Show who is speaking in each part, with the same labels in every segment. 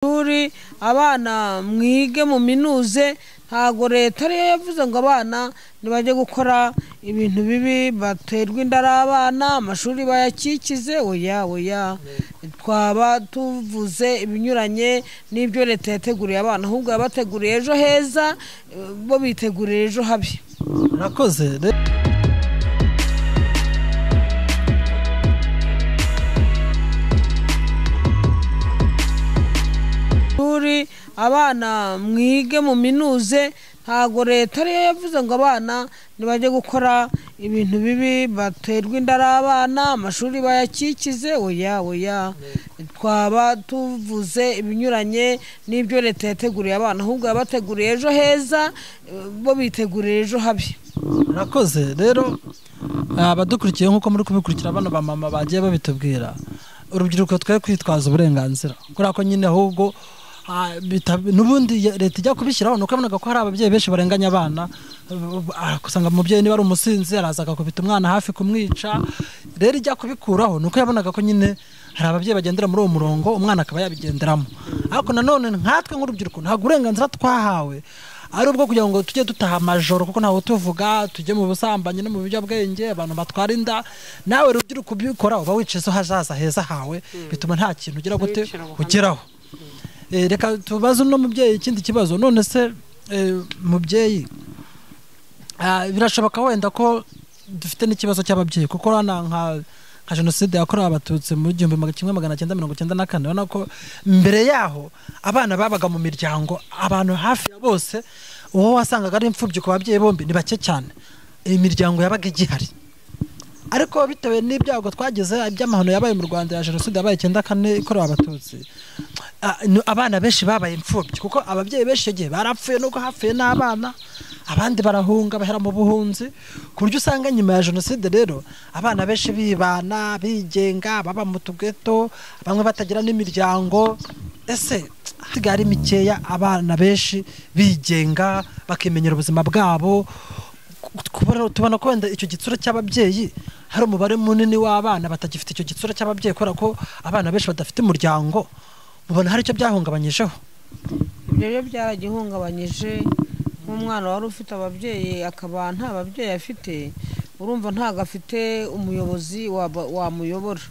Speaker 1: Amashuri abana mwige mu minuze, ntago leta ariyo yavuze ngo abana ntibajye gukora ibintu bibi baterwa inda ari abana, amashuri bayakikize, oya oya, twaba tuvuze ibinyuranye n'ibyo leta yateguriye abana, ahubwo yabateguriye ejo heza, bo biteguriye ejo habi.
Speaker 2: Murakoze.
Speaker 1: Abana mwige mu minuze, ntago leta ariyo yavuze ngo abana ntibajye gukora ibintu bibi baterwa inda ari abana, amashuri bayakikize, oya oya, twaba tuvuze ibinyuranye n'ibyo leta yateguriye abana, ahubwo yabateguriye ejo heza, bo biteguriye ejo habi.
Speaker 2: Murakoze. Rero abadukurikiye nk'uko muri kubikurikira bano ba mama bagiye babitubwira, urubyiruko twe kwitwaza uburenganzira kubera ko nyine ahubwo n'ubundi leta ijya kubishyiraho nuko yabonaga ko hari ababyeyi benshi barenganya abana, usanga umubyeyi niba ari umusinzi araza agakubita umwana hafi kumwica. Rero ijya kubikuraho nuko yabonaga ko nyine hari ababyeyi bagendera muri uwo murongo, umwana akaba yabigenderamo. Ariko nanone nkatwe nk'urubyiruko ntabwo uburenganzira twahawe ari ubwo kugira ngo tujye dutaha amajoro, kuko ntawe tuvuga tujye mu busambanyi no mu biyobyabwenge, abantu batwara inda. Nawe rubyiruko ubikora uba wicaye so hazaza heza hawe, bituma nta kintu ugira gute ugeraho. Reka tubaze uno mubyeyi ikindi kibazo. None se mubyeyi, birashoboka wenda ko dufite n'ikibazo cy'ababyeyi, kuko urabona nka jenoside yakorewe abatutsi mu 1994, urabona ko mbere yaho abana babaga mu miryango, abantu hafi ya bose uwo wasangaga ari imfubyi ku babyeyi bombi ni bake cyane, imiryango yabaga igihari. Ariko bitewe n'ibyago twagize iby'amahano yabaye mu Rwanda ya jenoside yabaye 94 ikorewe abatutsi, abana benshi babaye imfubyi, kuko ababyeyi benshi icyo gihe barapfuye, nuko hapfuye n'abana, abandi barahunga bahera mu buhunzi, ku buryo usanga nyuma ya jenoside rero abana benshi bibana bigenga, baba mu tugeto, bamwe batagira n'imiryango. Ese hasigaye ari mikeya, abana benshi bigenga bakimenyera ubuzima bwabo. Tubona ko wenda icyo gitsura cy'ababyeyi hari umubare munini w'abana batagifite icyo gitsura cy'ababyeyi, kubera ko abana benshi badafite umuryango. Mubona hari icyo byahungabanyijeho?
Speaker 1: Ibyo rero byaragihungabanyije. Nk'umwana wari ufite ababyeyi akaba nta babyeyi afite, urumva ntago afite umuyobozi wamuyobora,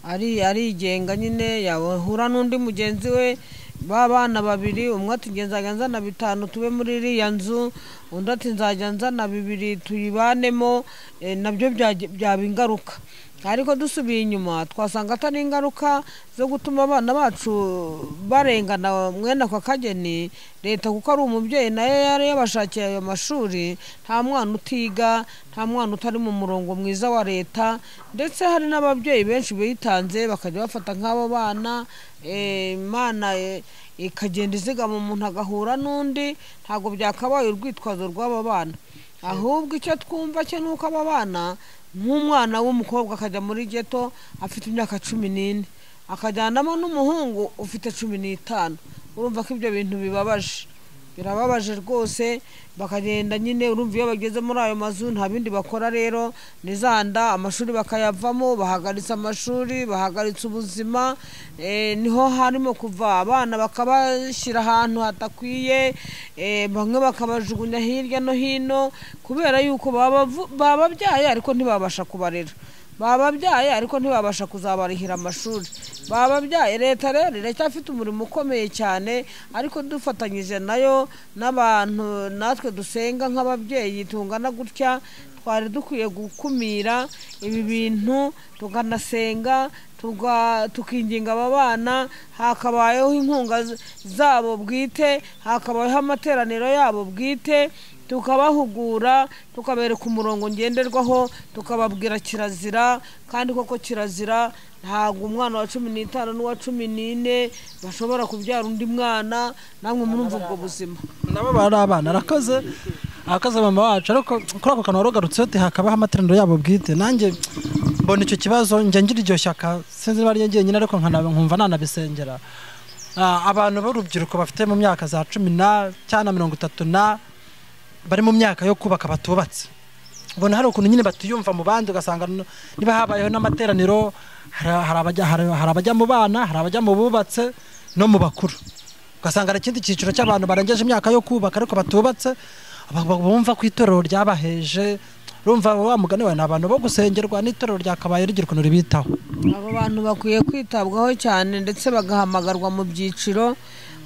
Speaker 1: arigenga nyine, yahura n'undi mugenzi we, ba bana babiri, umwe ati nge nzajya nzana 5 tube muri iriya nzu, undi ati nzajya nzana 2 tuyibanemo, nabyo byaba ingaruka. Ariko dusubiye inyuma twasanga atari ingaruka zo gutuma abana bacu barengana mwene ako kageni. Leta kuko ari umubyeyi nayo yari yabashakiye ayo mashuri, nta mwana utiga, nta mwana utari mu murongo mwiza wa leta, ndetse hari n'ababyeyi benshi bitanze bakajya bafata nk'abo bana, Imana ikagenda izigama umuntu agahura n'undi. Ntabwo byakabaye urwitwazo rw'aba bana, ahubwo icyo twumva cyo nuko aba bana, nk'umwana w'umukobwa akajya muri geto afite imyaka 14, akajyanamo n'umuhungu ufite 15, urumva ko ibyo bintu bibabaje, birababaje rwose. Bakagenda nyine, urumva iyo bageze muri ayo mazu nta bindi bakora, rero ni za nda, amashuri bakayavamo, bahagaritse amashuri, bahagaritse ubuzima. Niho harimo kuva abana bakabashyira ahantu hatakwiye, bamwe bakabajugunya hirya no hino, kubera yuko bababyaye ariko ntibabasha kubarera, bababyaye ariko ntibabasha kuzabarihira amashuri, bababyaye. Leta rero iracyafite umurimo ukomeye cyane, ariko dufatanyije nayo n'abantu natwe dusenga nk'ababyeyi tungana gutya, twari dukwiye gukumira ibi bintu, tukanasenga, tukinginga aba bana, hakabayeho inkunga zabo bwite, hakabayeho amateraniro yabo bwite, tukabahugura, tukabereka umurongo ngenderwaho, tukababwira kirazira. Kandi koko kirazira, ntabwo umwana wa 15 n'uwa 14 bashobora kubyara undi mwana. Namwe murumva ubwo buzima,
Speaker 2: nabo bari abana. Arakoze, arakoze mama wacu. Ariko kuri ako kantu warugarutse uti hakabaho amateraniro yabo bwite, nanjye mbona icyo kibazo njya ngira iryo shyaka, sinzi niba ari njyenyine, ariko nkumva nanabisengera. Abantu b'urubyiruko bafite mu myaka za 10 na cyangwa 30 na bari mu myaka yo kubaka batubatse, ubona hari ukuntu nyine batiyumva mu bandi, ugasanga niba habayeho n'amateraniro hari abajya mu bana, hari abajya mu bubatse, no mu bakuru, ugasanga hari ikindi cyiciro cy'abantu barengeje imyaka yo kubaka ariko batubatse, bumva ko itorero ryabaheje. Urumva wa mugani wawe, ni abantu bo gusengerwa n'itorero ryakabaye rigira ukuntu ribitaho.
Speaker 1: Abo bantu bakwiye kwitabwaho cyane ndetse bagahamagarwa mu byiciro.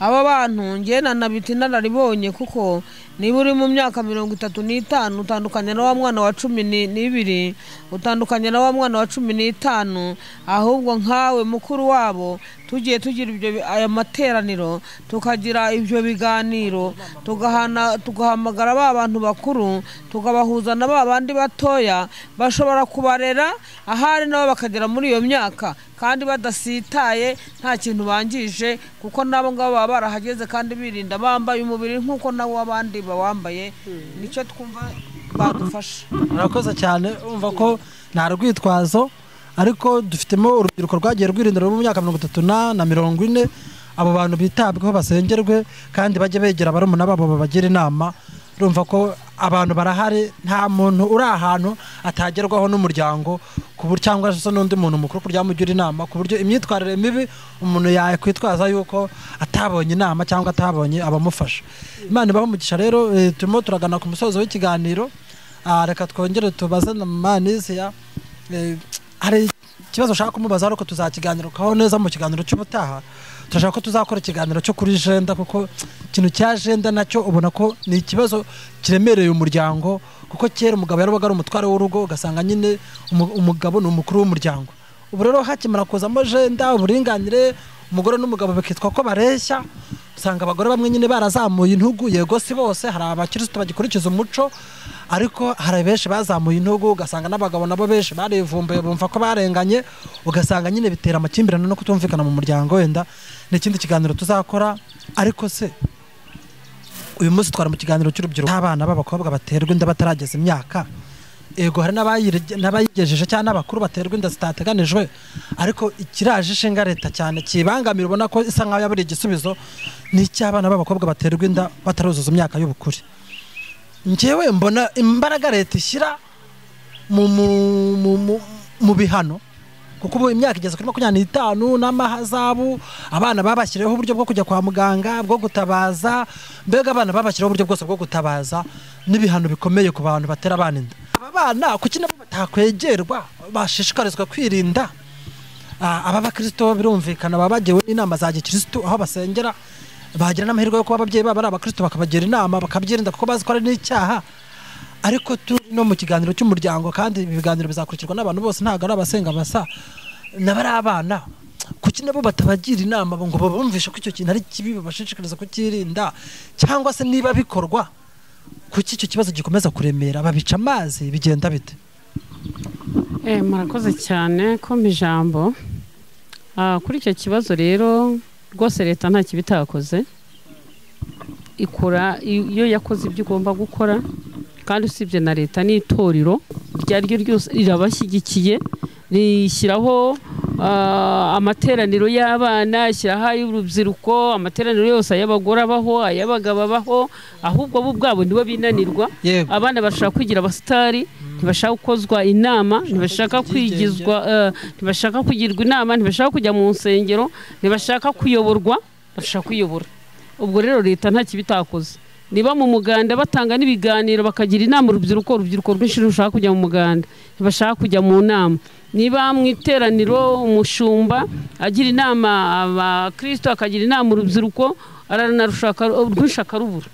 Speaker 1: Aba bantu njye nanabita inararibonye, kuko niba uri mu myaka 35 utandukanye na wa mwana wa 12, utandukanye na wa mwana wa 15, ahubwo nkawe mukuru wabo tugiye tugira ibyo aya materaniro, tukagira ibyo biganiro, tugahamagara ba bantu bakuru, tukabahuza na ba bandi batoya bashobora kubarera ahari nabo bakagera muri iyo myaka kandi badasitaye, nta kintu bangije, kuko nabo ngabo baba barahageze kandi birinda, bambaye umubiri nk'uko nabo abandi bawambaye. Nicyo twumva badufasha.
Speaker 2: Murakoze cyane. Umva ko nta rwitwazo, ariko dufitemo urubyiruko rwagiye rwirindira mu myaka 30 na 40. Abo bantu bitabweho, basengerwe, kandi bajye begera barumuna babo babagira inama. Urumva ko abantu barahari, nta muntu uri ahantu atagerwaho n'umuryango ku buryo, cyangwa se n'undi muntu mukuru kuryamugira inama, ku buryo imyitwarire mibi umuntu yakwitwaza yuko atabonye inama cyangwa atabonye abamufasha. Imana ibahe umugisha. Rero turimo turagana ku musozo w'ikiganiro. Reka twongere tubaze na Manisiya, hari ikibazo ushaka kumubaza ariko tuzakiganiraho neza mu kiganiro cy'ubutaha. Turashaka ko tuzakora ikiganiro cyo kuri jenda, kuko ikintu cya jenda nacyo ubona ko ni ikibazo kiremereye umuryango, kuko kera umugabo yarabaga ari umutware w'urugo, ugasanga nyine umugabo ni umukuru w'umuryango. Ubu rero hakimara kuzamo jenda, uburinganire, umugore n'umugabo bakitwa ko bareshya, usanga abagore bamwe nyine barazamuye intugu. Yego si bose, hari abakirisitu bagikurikiza umuco, ariko hari benshi bazamuye intugu, ugasanga n'abagabo nabo benshi barivumbuye bumva ko barenganye, ugasanga nyine bitera amakimbirane no kutumvikana mu muryango. Wenda ni ikindi kiganiro tuzakora, ariko se uyu munsi twara mu kiganiro cy'urubyiruko, abana b'abakobwa baterwa inda batarageza imyaka. Yego hari n'abayigejeje cyangwa n'abakuru baterwa inda zitateganijwe, ariko ikiraje ishinga leta cyane kibangamira, ubona ko isa nkaho yaburiye igisubizo, ni icy'abana b'abakobwa baterwa inda bataruzuza imyaka y'ubukure. Njyewe mbona imbaraga leta ishyira mu bihano, kuko ubu imyaka igeze kuri 25 n'amahazabu, abana babashyiriyeho uburyo bwo kujya kwa muganga, bwo gutabaza, mbega abana babashyiriyeho uburyo bwose bwo gutabaza n'ibihano bikomeye ku bantu batera abana inda. Aba bana kuki nabo batakwegerwa, bashishikarizwa kwirinda? Aba bakristo birumvikana baba bagiwe n'inama za gikristo aho basengera, bagira n'amahirwe yo kuba ababyeyi babo ari abakristo bakabagira inama bakabyirinda, kuko bazi ko ari n'icyaha. Ariko turi no mu kiganiro cy'umuryango, kandi ibi biganiro bizakurikirwa n'abantu bose, ntabwo ari abasenga basa n'abari abana. Kuki nabo batabagira inama ngo babumvishe ko icyo kintu ari kibi, babashishikariza kukirinda, cyangwa se niba bikorwa kuki icyo kibazo gikomeza kuremera, babica amazi, bigenda bite?
Speaker 3: Murakoze cyane kumpa ijambo. Kuri icyo kibazo rero rwose leta nta kibi itakoze, ikora iyo yakoze ibyo igomba gukora, kandi usibye na leta n'itorero iryo ari ryo ryose rirabashyigikiye, rishyiraho amateraniro y'abana, ishyiraho ay'urubyiruko, amateraniro yose ay'abagore abaho, ay'abagabo abaho, ahubwo bo ubwabo nibo binanirwa. Abana bashaka kwigira abasitari, ntibashaka gukozwa inama, ntibashaka kwigizwa, ntibashaka kugirwa inama, ntibashaka kujya mu nsengero, ntibashaka kuyoborwa, bashaka kwiyobora. Ubwo rero leta nta kibi itakoze. Niba mu muganda batanga n'ibiganiro bakagira inama urubyiruko, urubyiruko rwinshi rushaka kujya mu muganda, ntibashaka kujya mu nama. Niba mu iteraniro umushumba agira inama abakristo, akagira inama urubyiruko, aranarushaka rwinshi akarubura.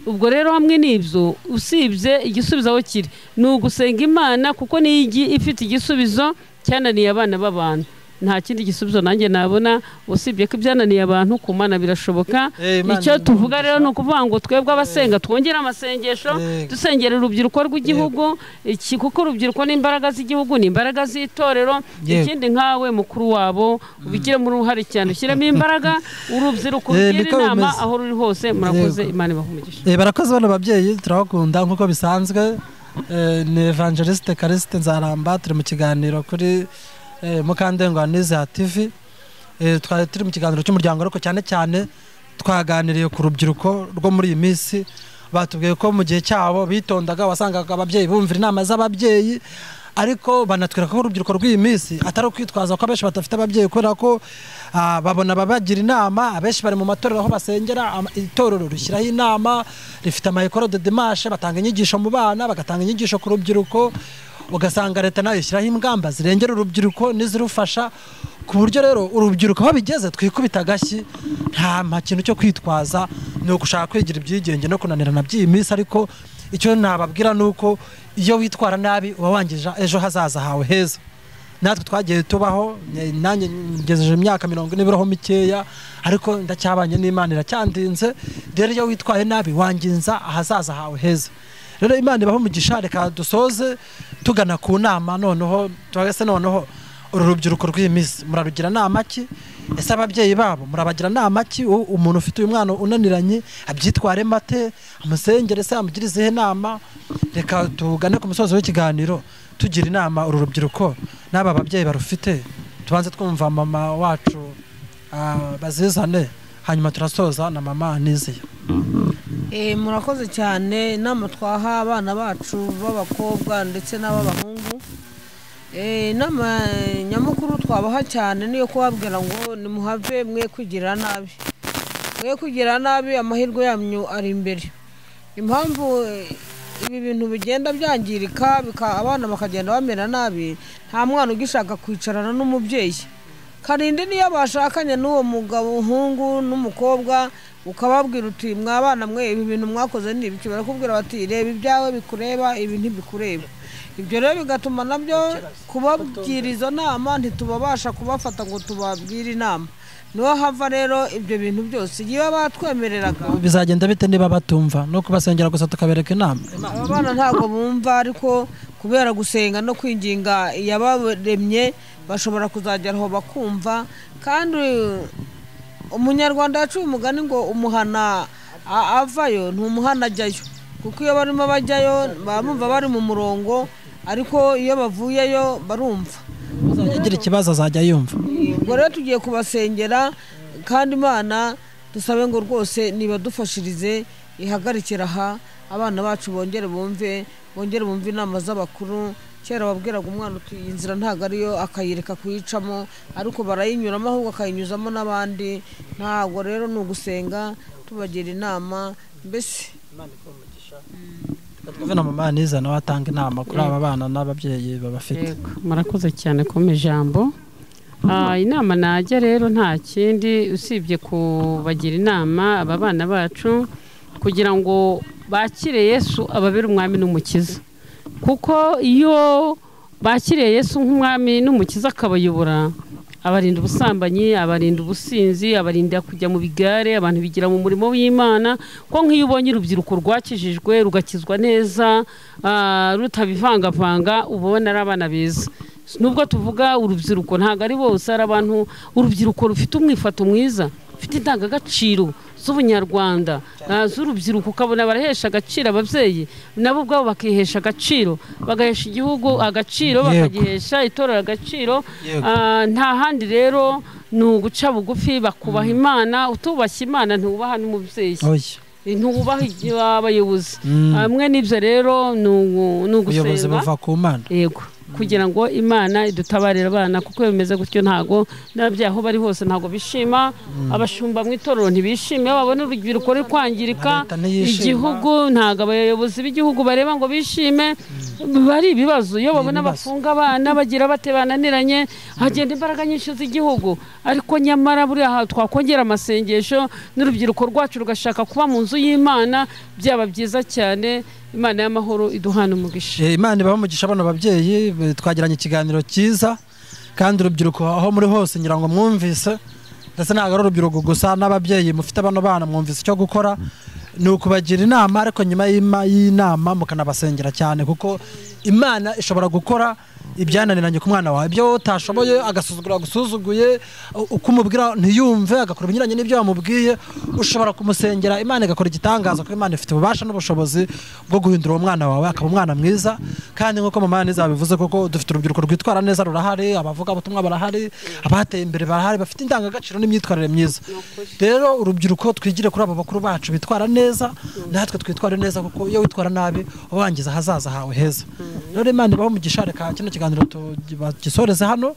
Speaker 3: Ubwo rero hamwe n'ibyo, usibye igisubizo aho kiri ni ugusenga Imana, kuko niyo ifite igisubizo cyananiye abana b'abantu. Nta kindi gisubizo nanjye nabona usibye ko ibyananiye abantu ku Mana birashoboka. Icyo tuvuga rero ni ukuvuga ngo twebwe abasenga twongere amasengesho, dusengera urubyiruko rw'igihugu, kuko urubyiruko ni imbaraga z'igihugu, ni imbaraga z'itorero. Ikindi nkawe mukuru wabo ubigiremo uruhare cyane, ushyiremo imbaraga urubyiruko rugire inama aho ruri hose. Murakoze, Imana ibahe umugisha.
Speaker 2: Barakoze bano babyeyi, turabakunda nk'uko bisanzwe. Ni Evangeliste Callixte Nzaramba, turi mu kiganiro kuri Mukandengwa Niza TV. Twari turi mu kiganiro cy'umuryango, ariko cyane cyane twaganiriye ku rubyiruko rwo muri iyi minsi. Batubwiye ko mu gihe cyabo bitondaga, wasangaga ababyeyi bumvira inama z'ababyeyi, Ariko banatwereka ko urubyiruko rw'iyi minsi atari ukwitwaza ko abenshi badafite ababyeyi, kubera ko babona babagira inama. Abenshi bari mu matorero aho basengera, itorero rishyiraho inama, rifite ama école de dimanche, batanga inyigisho mu bana, bagatanga inyigisho ku rubyiruko. Ugasanga leta nayo ishyiraho ingamba zirengera urubyiruko n'izirufasha, ku buryo rero urubyiruko aho bigeze twikubita agashyi, nta kintu cyo kwitwaza, ni ugushaka kwigira ibyigenge no kunanirana by'iyi minsi. Ariko icyo nababwira ni uko iyo witwara nabi uba wangije ejo hazaza hawe heza. Natwe twagiye tubaho, nanjye ngejeje imyaka 40 ibiraho mikeya, ariko ndacyabanye n'Imana iracyandinze. Rero iyo witwaye nabi wangiza ahazaza hawe heza. Rero Imana ibaho umugisha. Reka dusoze tugana ku nama noneho, twagese noneho uru rubyiruko rw'iyi minsi murarugira nama ki? Ese ababyeyi babo murabagira nama ki? Umuntu ufite uyu mwana unaniranye abyitware mate, amusengere se, amugire izihe nama? Reka tugane ku musozo w'ikiganiro tugira inama uru rubyiruko n'aba babyeyi barufite. Tubanze twumva mama wacu Bazizane, hanyuma turasoza na mama Niziya.
Speaker 1: Murakoze cyane. Inama twaha abana bacu b'abakobwa ndetse n'ab'abahungu, inama nyamukuru twabaha cyane niyo kubabwira ngo nimuhave mwe kwigirira nabi, mwe kwigirira nabi, amahirwe yanyu ari imbere. Impamvu ibi bintu bigenda byangirika, abana bakagenda bamera nabi, nta mwana ugishaka kwicarana n'umubyeyi. Karindi niyo bashakanye n'uwo mugabo umuhungu n'umukobwa, ukababwira uti mwabana mwe ibi bintu mwakoze ni ibiki, barakubwira bati reba ibyawe bikureba, ibi ntibikureba. Ibyo rero bigatuma nabyo kubabwira izo nama ntitubabasha kubafata ngo tubabwire inama. Niho hava rero ibyo bintu byose iyo batwemereraga.
Speaker 2: Bizagenda bite niba batumva? No kubasengera gusa tukabereka inama?
Speaker 1: Aba bana ntabwo bumva, ariko kubera gusenga no kwinginga iyabaremye bashobora kuzagera aho bakumva. Kandi umunyarwanda yaciye umugani ngo umuhana avayo ntumuhana ajyayo, kuko iyo barimo bajyayo bamumva bari mu murongo, ariko iyo bavuyeyo barumva.
Speaker 2: Uzajya agira ikibazo azajya yumva.
Speaker 1: Ubwo rero tugiye kubasengera, kandi Imana dusabe ngo rwose nibadufashirize ihagarikira aha, abana bacu bongere bumve, bongere bumve inama z'abakuru. Kera babwiraga umwana uti iyi nzira ntabwo ariyo, akayireka kuyicamo, ariko barayinyuramo ahubwo akayinyuzamo n'abandi. Ntabwo rero ni ugusenga tubagira inama mbese.
Speaker 2: Twumve na mama Niza nawe atanga inama kuri aba bana n'ababyeyi babafite.
Speaker 3: Murakoze cyane kumpa ijambo. Inama najya rero nta kindi usibye kubagira inama aba bana bacu kugira ngo bakire Yesu ababere umwami n'umukiza, kuko iyo bakiriye Yesu nk'umwami n'umukiza akabayobora, abarinda ubusambanyi, abarinda ubusinzi, abarinda kujya mu bigare, abantu bigira mu murimo w'Imana. Ko nk'iyo ubonye urubyiruko rwakijijwe rugakizwa neza, rutabivangavanga, ubona ari abana beza. Nubwo tuvuga urubyiruko ntabwo ari bose, ari abantu urubyiruko rufite umwifato mwiza, rufite indangagaciro z'ubunyarwanda, z'urubyiruko, ukabona barahesha agaciro ababyeyi, nabo ubwabo bakihesha agaciro, bagahesha igihugu agaciro, bakagihesha itorero agaciro. Nta handi rero ni uguca bugufi bakubaha Imana. Utubashye Imana ntiwubaha n'umubyeyi, ntiwubaha abayobozi. Mwe n'ibyo rero ni
Speaker 2: ubuyobozi
Speaker 3: ugusenga
Speaker 2: buva ku Mana.
Speaker 3: Yego, kugira ngo Imana idutabarire abana, kuko bimeze gutyo ntago n'ababyeyi aho bari hose ntago bishima, abashumba mu itorero ntibishime, babona urubyiruko ruri kwangirika, igihugu ntago abayobozi b'igihugu bareba ngo bishime, bari ibibazo. Iyo babona bafunga abana bagira bate bananiranye, hagenda imbaraga nyinshi z'igihugu. Ariko nyamara buriya twakongera amasengesho n'urubyiruko rwacu rugashaka kuba mu nzu y'Imana, byaba byiza cyane. Imana y'amahoro iduhana umugisha.
Speaker 2: Imana ibahe umugisha bano babyeyi, twagiranye ikiganiro cyiza, kandi urubyiruko aho muri hose ngira ngo mwumvise, ndetse ntabwo ari urubyiruko gusa, n'ababyeyi mufite bano bana mwumvise icyo gukora ni ukubagira inama, ariko nyuma y'inama mukanabasengera cyane, kuko Imana ishobora gukora Ibyananiranye ku mwana wawe, ibyo utashoboye, agasuzugura agusuzuguye, uko umubwira ntiyumve, agakora ibinyuranye n'ibyo wamubwiye, ushobora kumusengera Imana igakora igitangaza, kuko Imana ifite ububasha n'ubushobozi bwo guhindura uwo mwana wawe akaba umwana mwiza. Kandi nk'uko mama Aniza yabivuze, koko dufite urubyiruko rwitwara neza rurahari, abavuga ubutumwa barahari, abateye imbere barahari, bafite indangagaciro n'imyitwarire myiza. Rero urubyiruko twigire kuri abo bakuru bacu bitwara neza, natwe twitware neza, kuko iyo witwara nabi uba wangiza ahazaza hawe heza. Rero Imana ibahe umugisha. Reka kino kiganiro tugisoreze hano,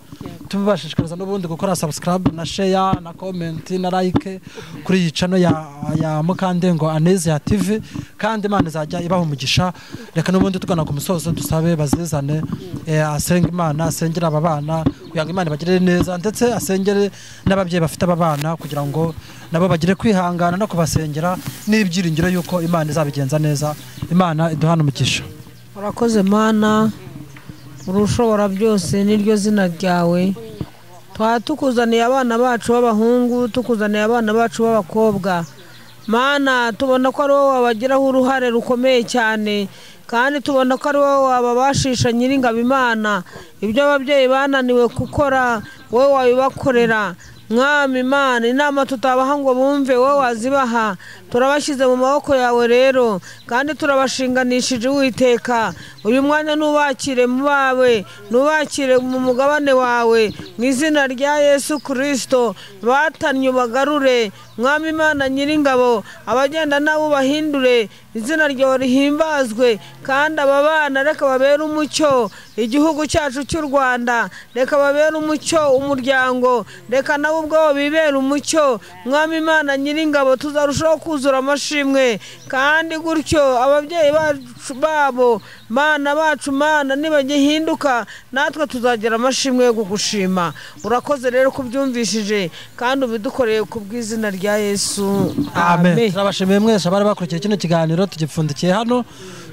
Speaker 2: tubashishikariza n'ubundi gukora subscribe na share na comment na like kuri iyi channel ya Mukandengo Anesia TV, kandi Imana izajya ibaha umugisha. Reka n'ubundi tugana ku musozo dusabe bazizane, asenga Imana, asengera aba bana kugira ngo Imana ibagirire neza, ndetse asengere n'ababyeyi bafite aba bana kugira ngo nabo bagire kwihangana no kubasengera n'ibyiringiro yuko Imana izabigenza neza. Imana iduhana umugisha.
Speaker 1: Urakoze Mana, urushobora byose niryo zina ryawe. Twaba tukuzaniye abana bacu b'abahungu, tukuzaniye abana bacu b'abakobwa. Mana, tubona ko ari wowe wabagiraho uruhare rukomeye cyane, kandi tubona ko ari wowe wababashisha Nyiringabo Imana. Ibyo ababyeyi bananiwe gukora wowe wabibakorera. Mwami Imana, inama tutabaha ngo bumve wowe wazibaha. Turabashyize mu maboko yawe rero, kandi turabashinganishije Uwiteka. Uyu mwanya nubakire mu bawe, nubakire mu mugabane wawe, mu izina rya Yesu Kristo. Batannye ubagarure, Mwami Imana Nyiringabo, abagenda nabo bahindure, izina ryawe rihimbazwe. Kandi aba bana reka babere umucyo igihugu cyacu cy'u Rwanda, reka babere umucyo umuryango, reka nabo ubwabo bibere umucyo. Mwami Imana Nyiringabo, tuzarushaho kuzura amashimwe, kandi gutyo ababyeyi bacu babo, Mana bacu, Mana nibagihinduka natwe tuzagira amashimwe yo kugushima. Urakoze rero kubyumvishije kandi ubidukoreye ku bw'izina rya Yesu.
Speaker 2: Amen. Turabashimiye mwese abari bakurikiye kino kiganiro, tugipfundikiye hano,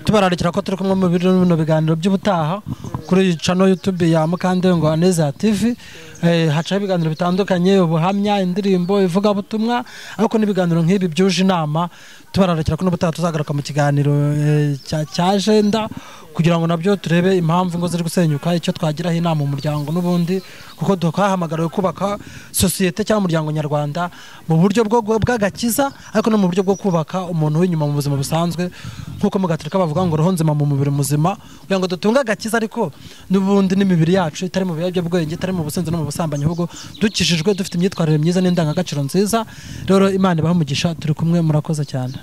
Speaker 2: tubararikira ko turi kumwe mu bino biganiro by'ubutaha kuri channel YouTube ya Mukandengo Anesia TV. Hacaho ibiganiro bitandukanye, ubuhamya, indirimbo, ivugabutumwa, ariko n'ibiganiro nk'ibi byuje inama. Tubararikira ko n'ubutaha tuzagaruka mu kiganiro cya agenda, kugira ngo nabyo turebe impamvu ingo ziri gusenyuka, icyo twagiraho inama mu muryango n'ubundi, kuko twahamagariwe kubaka sosiyete cyangwa umuryango nyarwanda mu buryo bw'agakiza, ariko no mu buryo bwo kubaka umuntu w'inyuma mu buzima busanzwe, nk'uko mu Gatolika bavuga ngo roho nzima mu mubiri muzima, kugira ngo dutunge agakiza, ariko n'ubundi n'imibiri yacu itari mu biyobyabwenge, itari mu businzi no mu busambanyi, ahubwo dukijijwe, dufite imyitwarire myiza n'indangagaciro nziza. Rero Imana ibahe umugisha, turi kumwe, murakoze cyane.